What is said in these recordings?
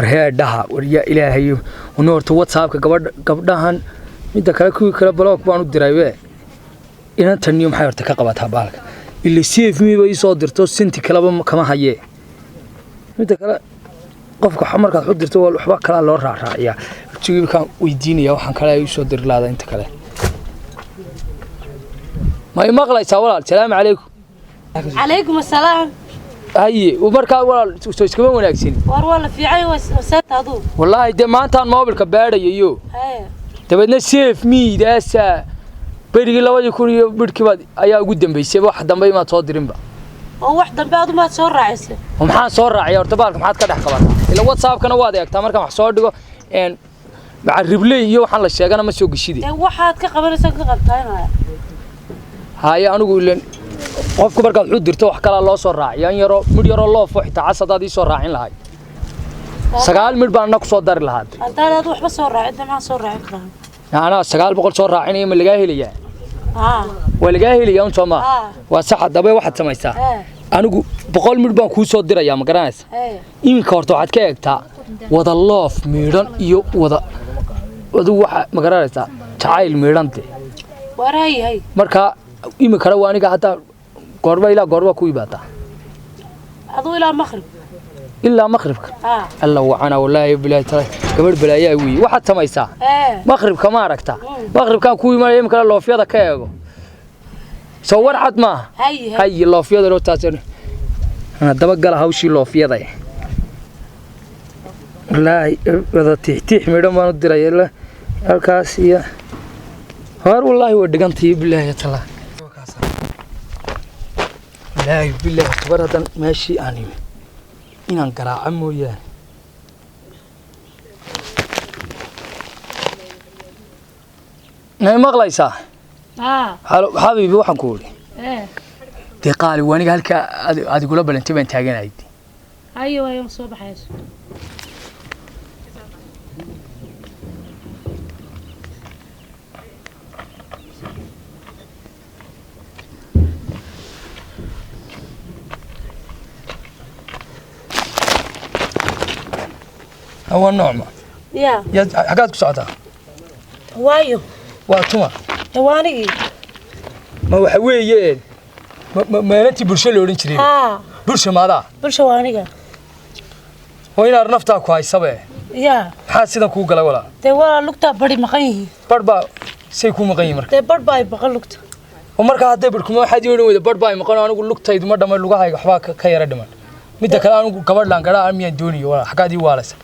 Heedhaha warya Ilaahay una horta WhatsAppka gabadha gabdhahan midda kale kuwii kale block baan u diray we inantaniyo maxay horta ka qabataa baalka ila save me bay soo dirto sinti kaleba kama hayee. Midda kale qofka markaad u dirto waa waxba kala loo raacraaciyaa jibkaan weydiinaya waxaan kale ay soo diri laada inta kale ma i maqlaysaa walaal? Salaamu calaykum. Calaykum asalaam. Haye markaa walaal soo iskama wanaagsan. War waa la fiicay waseeta aduu. Wallaahi dee maantaan moobilka baadhayayo dabeedna save me-daasa berigii 2000 iyo bidhkiibaad ayaa ugu dambeysay, wax dambe imaad soo dirinba. Oo wax dambe adu maad soo raacisay? Oo maxaan soo raacaya horta baalka maxaad ka dhex qabataa? Ila WhatsAppkana waad eegtaa markaan wax soo dhigo macaribley iyo waxaan la sheegana ma soo geshide. Dee waxaad ka qabanaysaa ka qabtaynaya. Haye anigu ilan qofku markaad xu dirto wax kalaa loo soo raaciya in yaroo midh yaroo loofo xitaa cas haddaad ii soo raacin lahayd 9 midh baan anna ku soo dari lahaa. Haddaan adu waxba soo raacin maxaan soo raacin karaa? Anaa 900 soo raacinaya ma lagaa helayaa? Waa lagaa helayaa un soo maa waa sax. Haddaba waxaad samaysaa anigu 100 midh baan kuu soo dirayaa ma garanaysa? Iminka horta waxaad ka eegtaa wada loof miidhan iyo wada adigu waxa ma garanaysaa jacayl miidhan de. War hay hay. Marka iminkana waa aniga haddaa goorma ilaa goorma ku yimaadaa? Aduu ilaa maqrib. Ilaa maqribka? Alla wacana wallaahi bilaahi taala gabadh balaayaa weeye. Waxaad samaysaa maqribka ma aragtaa maqribkaan ku imanaya iminkana loofyada ka eego soo war cad maaha. Hay loofyada loo taas daba gala hawshii loofyada wallaahi wada tiixtiix midhan baan u diray ilaa halkaas iyo hor wallaahi waa dhigantahay bilaahi taala wallaahi bilaahi gabar haddan meeshii aan imi inaan garaaco mooyaane. May maqlaysaa? Xabiibi waxaan ku idhi dee qaali waniga halkaa aad igula balantay baan taaganahay. Haye waayo soo baxayso. Waa noocma? Ya. Yaad xaggaad ku socotaa? Waayo. Waa tuma? Waa anigii. Ma waxa weeye maalintii bulsho la odhan jiray? Bulsho maadaa? Bulsho waa aniga. Waa inaad naftaa ku haysabe. Ya. Maxaa sidan kuu galay walaa? Dee waa lugtaa bari maqan yihiin. Barh baa say kuu maqan yihin marka? Dee barh baa ay maqan lugta. Oo markaa hadday barhkuma waxaad ii odhan weyda barh baa ay maqan anigu lugtaydu ma dhamay lugahayga waxbaa ka yara dhiman. Midda kale anigu gabadh laan gadhaa miyaan doonayo walaa xaggaad ii waalaysa?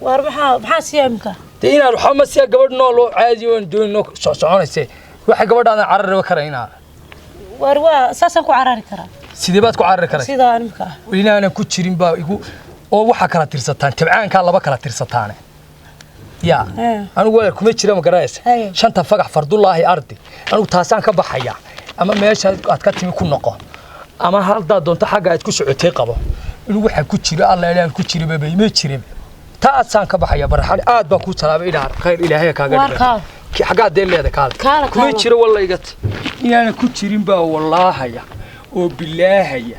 Waar maxaa siiya imka? Dee inaad waxba ma siiya gabadh nool oo caadi oon doonin oo soconayse waxa gabadhaadan carariba kara inaad. Waar waa saasaan ku carari karaa. Sidee baad ku carari karay? Sidaa imka. Inaanan ku jirin baa igu oo waxa kala tirsataan tabcaanka laba kala tirsataane. Ya anigu walaal kuma jira ma garanaysa shanta fagax fardullaahi ardi anigu taasaan ka baxaya ama meesha aad ka timi ku noqo ama haldaa doonto xagga aad ku socotay qabo inuu waxa ku jira alla ilaahay ku jira babay ma jirin taasaan ka baxaya barxan aad baan ku talaabay ilaa khayr ilaahay kaaga dhigo xaggaa dee leeda kaal kuma jiro wallahi inaanan ku jirin baa wallaahaya oo bilaahaya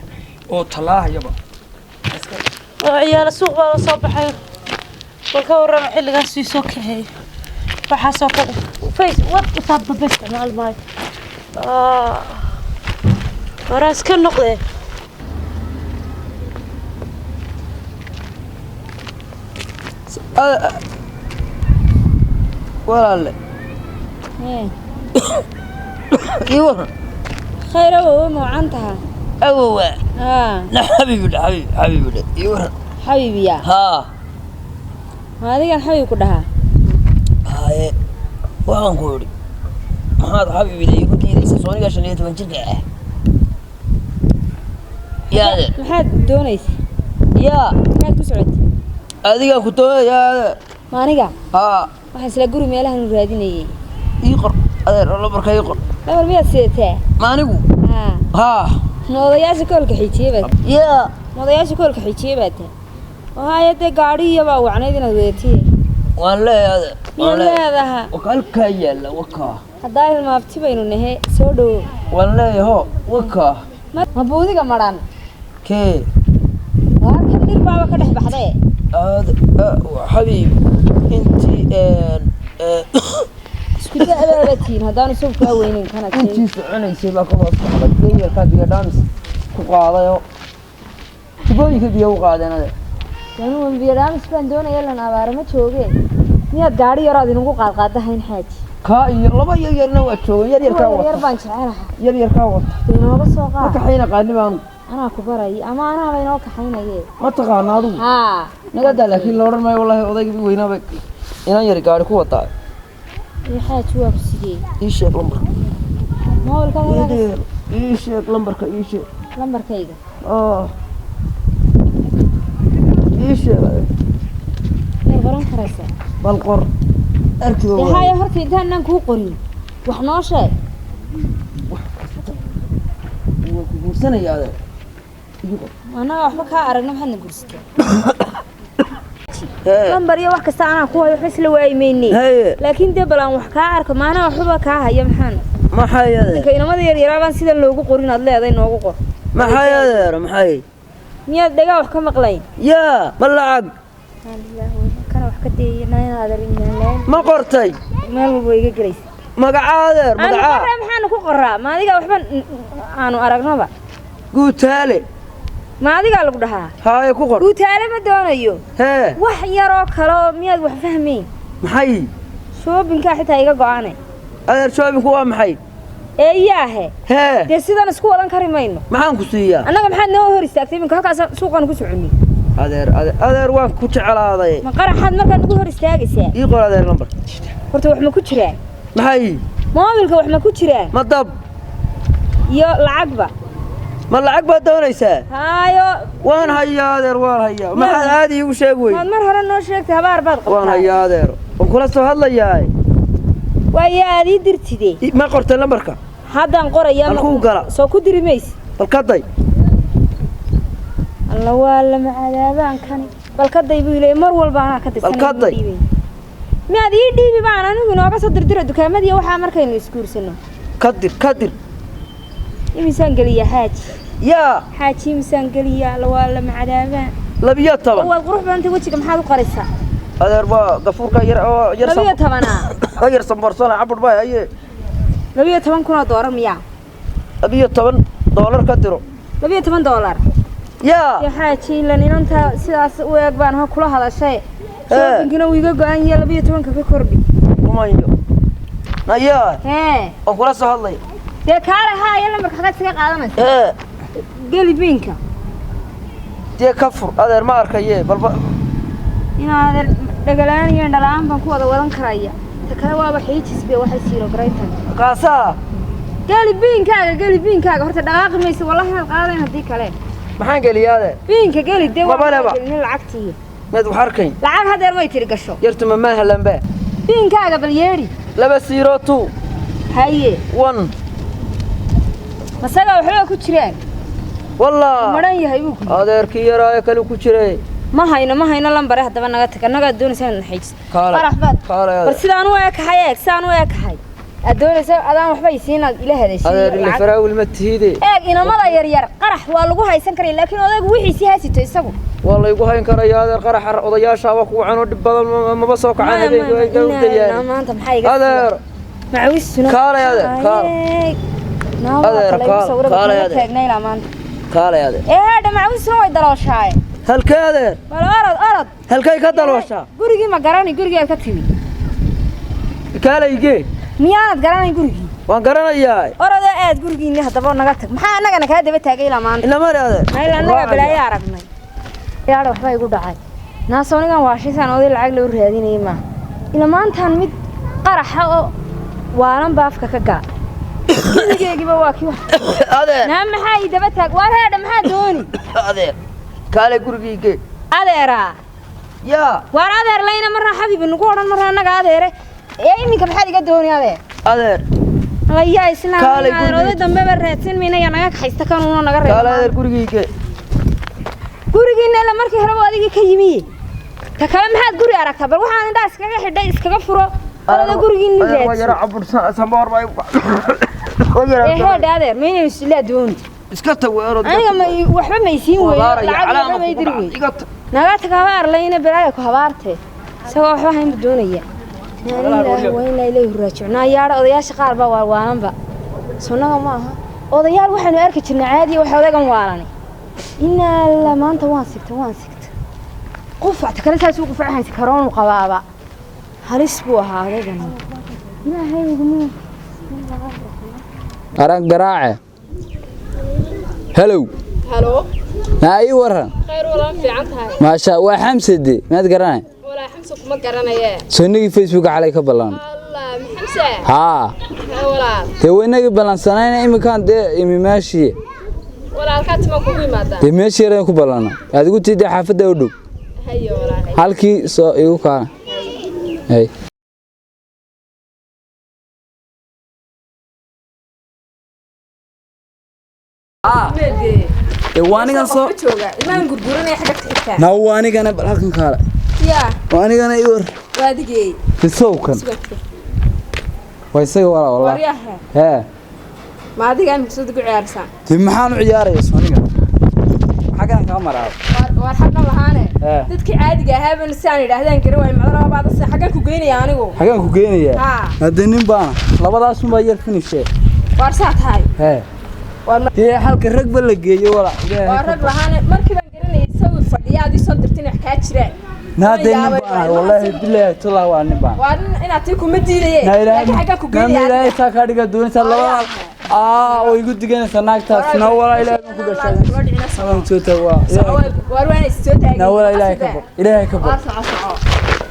oo talaahayaba. Oo ciyaal suuq baa soo baxay bal ka warrama xilligaas sii soo kaxeeyay waxaasoo kale face WhatsApp ba isticmaal maayo waraas ka noqdee. Walaalle ii waran. Khayr awowe ma wacan taha? Awowe la xabiibidhe xabiib xabiibidhe ii waran. Xabiibiya? Haa. Ma adigan xabiib ku dhahaa? Haye waxaan ku idhi maxaad xabiibidhe iigu diidaysa sooniga 15 jirka ah yaade? Maxaad doonaysa? Yaa maxaad ku socotay? Adigaa ku doonayaa. Ma aniga? Haa. Waxaan isla guri meelahan u raadinayay. Ii qor adeer lambarka ii qor. Lambar miyaad sidataa? Ma anigu? Haa. Haa. Ma odayaasha koolka xijiye baad? Yaa. Ma odayaasha koolka xijiye baad tahay? Oo haya dee gaadhi iyo baa wacnayd inaad wadatay. Waan leeyahay adeer. Miyaad leedaha? Waka halkaa yaalla wakaa. Haddaa ilmaabti baynu nahe soo dhowo. Waan leeyahay hoo wakaa. Ma buudiga madhan? Kee? Waar kan dhir baaba ka dhex baxday. Aad xabiibi intii Isku da'daaba tihiin haddaanu isagu kaa weynayn kanaad sheegi. Intii soconaysay baa ka hoos baxday. Genyarkaa biyo dhaamis ku qaadayoo tubooyinka biyo u qaadeen adeer. Anugu biyo dhaamis baan doonaya lan abaara ma joogeen. Miyaad gaadhi yaraad inagu qaadqaadahayn xaaji? Kaa iyo laba yar yarna waa joogeen, yar yarkaa Kuwa yaryar wata. baan jecelahay. Yar yarkaa wata. Dee inooga soo Ma qaad. kaxayna qaani baanu. Anaa ku baraya ama anaaba inoo kaxaynaye. Ma taqaana adigu? Haa. Nagadaa, laakiin la odhan maayo wallaahi odaygii weynaa bay inaan yari gaari ku wadaa. Iyo xaaji waa ku sidee? Ii sheeg lambarka. Mobilka? Adeer, ii sheeg lambarka, ii sheeg. Lambarkayga? Ah, ii sheeg adeer. Miyaad qoran karaysaa? Bal qor arkiba. Dee Waay. haya, horta intaanaan kuu qorin wax noo sheeg. Waa ku guursanaya adeer, ii qor. Annaga waxba kaa aragna, maxaadna guursataa? Hee. Lambar iyo wax kasta anaa ku hayo, waxba isla waayi mayne. Haye. Laakiin dee bal aan wax kaa arko, maanaha waxbaba kaa haya, maxaan Maxay adeer? Ninka inamada yaryaraa baan sidan loogu qorin aad leedahay noogu qor. Maxay adeer, maxay? Miyaad dhagaa wax ka maqlayn? Yaa, ma lacag? Kana wax ka deeyay. Ma qortay? Meel walba iga gelaysa. Magaca adeer? Aanu Magaca? qorraa, maxaanu ku qoraa? Ma adigaa waxba aanu aragnaba. Guutaale. Ma adigaa lagu dhahaa? Haye, ku qor. Guutaale ma doonayo. Hee. Wax yaroo kale oo miyaad wax fahmayn? Maxay? Shoppingkaa xitaa iga go-ane. Adeer, shoppingku waa maxay? Eeyaahe. Hee. Dee sidan isku wadan kari mayno. Maxaan ku siiyaa? Annaga maxaad noo hor istaagtay iminka halkaas suuqaanu ku soconnay? Adeer, adeer, adeer, waan ku jeclaaday. Ma qaraxaad markaa nagu hor istaagaysaa? Ii qor adeer lambar. Horta wax ma ku jiraan? Maxay? Moobilka wax ma ku jiraan? Ma dab? Iyo lacagba. Ma lacag baad doonaysaa? Haayo. Waan hayaa adeer, waan hayaa. Maxaad caadi iigu sheeg wey? Maad mar hore noo sheegtay, habaar baad Waan qabtaa. hayaa adeer, waan kula soo hadlayaa. Waayo aad ii dirtide. Ma qortay lambarka? Haddaan qorayaa. Halkuu gala? Soo ku diri maysi. Bal ka day. Alla waa lama cadaabaan kani. Bal ka day buu ilay, mar walba anaa ka dirsanay. Bal ka day. Miyaad ii dhiibi baan anigu inooga soo dirdira dukaamadii waxaa markaynu isguursano. Ka dir, ka dir. Imisaan geliyaa xaaji? Yaa. Xaaji, imisaan geliyaa? Alla waa lama cadaabaan. 12. Waad qurux badantay, wejiga maxaad u qaraysaa? Adeer, waa gafuurka yar oo yar. 12-aa. Oo yar samborsana cabur baa haye. 12,000 oo doolar miyaa? $12 ka diro. $12. Yaa. Ya xaaji, ilan inanta sidaas u eeg baan ha kula hadashay. Shoppingkina wuu iga go-an yahay, 12-ka ka kordhi. Kumayo nayaa. Hee. Waan kula soo hadlay. Dee kaale haaya, lambarka xagaad iskaga qaadanaysa? Hee. Geli biinka. Dee ka fur adeer, ma arkaye balba. Inaadan dhagalaan iyo indhalaan baan ku wada wadan karaya. Ta kale waaba xiijis be, waxay siiro garaytan. Kaasaa. Geli biinkaaga, geli biinkaaga. Horta dhaqaaqi maysa wallahi inaad qaadayn haddii kale. Maxaan geliyaa adeer? Biinka geli dee. Maba leba. Gelinin lacagtii. Meed wax arkayn. Lacag hadeer may tiri gasho. Yartuma maa halanba. Biinkaaga bal yeedhi. 202. Haye. 1. Masaga waxba ku jiraan? Wallah. Maran yahay buu ku yidhi. Adeerkii yaraayo kale ku jiray. Ma hayno, ma hayno lambare. Haddaba naga tag, annagaa doonaysa inaad naxayjiso. Kaale. Farax baad. Kaale War adeer. sidaan u ekahay, eeg sidaan u ekahay aad doonaysa adaan waxba isiinaad ila hadashay. Adeer, ila Lacag. faraawil ma tihide. Eeg, inamada yaryar qarax waa lagu haysan karaya, laakiin odaygu wixiisii hasito isagu. Waa laygu hayn karaya adeer, qaraxa odayaasha waa kugu canoo dhib badan, maba soo kacaan habeenkii way dawdayaan. Maanta maxaa iga Adeer. Macawisuna. Kaalay adeer, kaal. Adeer, kaal, kaalay adeer. Taagnayla maanta. Kaalay adeer. Ee dha, macawisuna way dalooshaaye. Halkee adeer? Bal orod, orod. Halkay ka dalooshaa? Gurigii ma garani, gurigii aad ka timi. Kaalaygee. Miyaanad garanayn gurigii? Waan garanayaa. Orodoo aad gurigiinni haddaba naga tag. Maxaa annagana kaa daba taagay ilaa maanta? Inamari adeer. Mayla annagaa balaayo aragnay. Yaadha, waxbaa igu dhacay. Naasoonigan waashaysaan oday lacag loo raadinayay maaha. Ila maantaan mid qaraxa oo waalan baa afka ka gala. Gurigeygiiba waa kii wax. Adeer. Naa, maxaa ii daba taag? Waar heedha, maxaa dooni? Adeer, kaalay gurigiigee. Adeeraa. Yaa. Waar adeer layna marna xabiibi nagu odhan, marna annaga adeere. Ee iminka maxaad iga dooni adeer? Adeer. Ayaa islaam. Kaalay adeer gurigii. Oday dambeba raadsan mayna, yaa naga kaxaysta kanuuna naga Kaalay reeba. adeer, gurigiigee. Gurigiina ila markii horeba adigii ka yimiye. Ta kale maxaad guri aragtaa? Bal waxaan indhaha iskaga xidhay iskaga furo. Orada gurigiina Adeer, waa yara raadso. cabursan samboor baa igu waa yara. Ee heedha adeer, ma inaynu islaa dooni. Iska tag weerod. Aniga ma waxba ma isiin weyo. Wadaaraya, Lacag calaama waxba ma kugu idiri dhacay. wey. Iga tag. Nagaa taga habaar layna balaaya ku habaarte. Isagoo waxba hayn buu doonaya. Inaa lilaahi wa inaa ilayhi raajicuun. Naa yaadha odayaasha qaar baa waalwaalanba. Sunnaga ma aha. Odayaal waxaynu arki jirnay caadi waxa odaygan waalani. Inaa la maanta waan sigta waan sigta. Qufacta kale saas uu qufacahansi karoonu qabaaba. Halis buu ahaa odaygan. Ilaahay iguma. Arag garaace. Hello. Halo. Maa ii waran? Khayr walaal, fiican tahay? Maasha, waa Xamsade, maad garanay? Walaa Xamse kuma garanaye. Soo inagii Facebooka xalay ka ballan. Allah, Xamse. Haa. Ha walaal. Dee waa inagii ballansanayna, iminkaan dee imi meeshii. Walaal ka timo kugu yimaada. Dee meeshii yaraan ku ballana aad igu tii, dee xaafadda u dhow. Hayo walaal. Halkii soo igu kaana hay. Dee waa anigan soo jooga imaan gurguranaya xagga xigta. Na waa anigana, bal halkan kaale. Ya. Waa anigana, ii war. Waadigey. Fisowkan waa isaga walaa walaa. Waryaha. Hee. Ma adiga imika soo ku ciyaarsan? Dee maxaan u ciyaaraya? Soo aniga xaggan kaa maraa. War xaggan lahaane. Hee. Dadkii caadiga ahaa si aan idhaahdaan garan waay macdana baad si xaggan ku geynaya anigu. Xaggaan ku geynayaa? Haa. Hadee nin baana labadaas unbaa yar finishe. War saa tahay. Hee. War dee halka ragba la geeyo walaa. Ilaahay. Waa rag lahaane, markii baan garanayay sawir fadhiya aad ii soo dirtin wax kaa jiraan. Naa dee nin baana, wallaahi bilaahi tullah, waa nin baana. Waa nin inaad tii kuma diidaye. Na ilaahay. Laakiin xaggan ku na geynaya. Ilaahay saa kaa dhiga doonaysaa labada oo igu diganaysa naagtaas. Na walaa, ilaahay baan ku dhashay. Waan soo taag waa Waar waan is soo taagay. Na walaa, ilaahay ka baq, ilaahay ka Waar baq. Soco soco.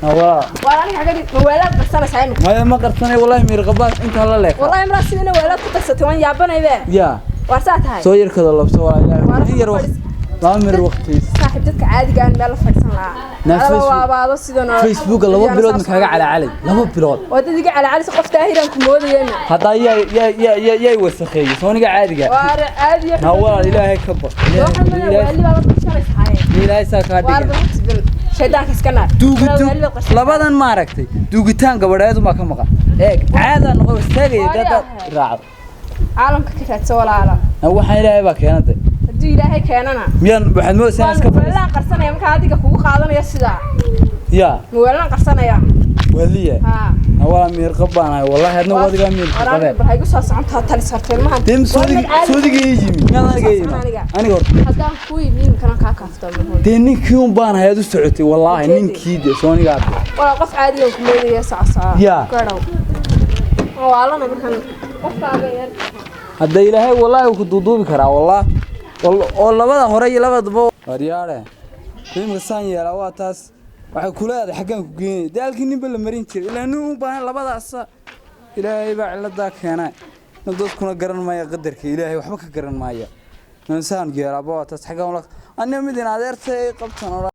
Na walaa. Waar aniga xagga ma weelaad qarsanaysaa imika? Maya, ma qarsanay wallaahi, miir qabaas intaa la leeka. Wallahi maraa sidina weelaad ku darsatay, waan yaabanaybe. Yaa. Waar saa tahay. Soo yarkada labso walaa, ilaahay in yar waqti, 2 mir waqtiis. Saaxiib, dadka caadiga aan meel la fadhiisan lahaa. Na Adaba Facebook- waabaado sidan oo Facebooka 2 bilood ma kaaga calacalay? 2 bilood. Waa dad iga calacalisa, qof daahiraan ku moodayeen. Haddaa yaa yaa yaa yaa yay wasakheeyey sooniga caadiga. Waar caadi. Na walaal, ilaahay ka baq. Waxaan Ilaahay mana waali baa la qabsanaysaa. ilaahay saa kaa Waar dhigan. bal shaydaanka iska naar. Duugitu labadan maaragtay, duugitaan gabadheedu maa ka maqan. Eeg, caadaa noqo istaagaya dad raacdo. Caalamka ka raadso walaala. Na waxaan ilaahay baa keenantay. Hadduu ilaahay keenana. Miyaan waxaad moodaysaa inaan iska fadhiis? Weelaan qarsanaya markaa adiga kugu qaadanaya sidaa. Yaa. Ma weelaan qarsanaya? Waliya. Haa. Na walaa, miir qab baan ahay wallaahi, adna wadigaa miir qabeen. Waxay igu soo socontaa talis horta ilmahan. Dee soodigii ii yimi, miyaan aniga ii yimi aniga horta? Haddaan kuu yimi iminkana kaa kaaftamo. Dee ninkii un baan ahay aad u socotay wallaahi, ninkii dee soonigaa. Walaa qof caadigan ku moodaya, soco soco. Yaa. Garow. Waan waalana markan qofkaaga yar. Hadda ilaahay wallaahi wuu ku duuduubi karaa wallaah, oo labada hore iyo labada damba. Waryaare, imika saan yeelaa waa taas. Waxay ku leedahay xaggaan ku geynaya. Dee halkii ninba la marin jiray ilaa nin u baahan labadaasa ilaahay baa ciladaa keenay. Na dadkuna garan maaya qadarka ilaahay, waxba ka garan maaya. Saan yeelaaba waa taas, xaggaan ula aniga mid in adeerta ay qabtan.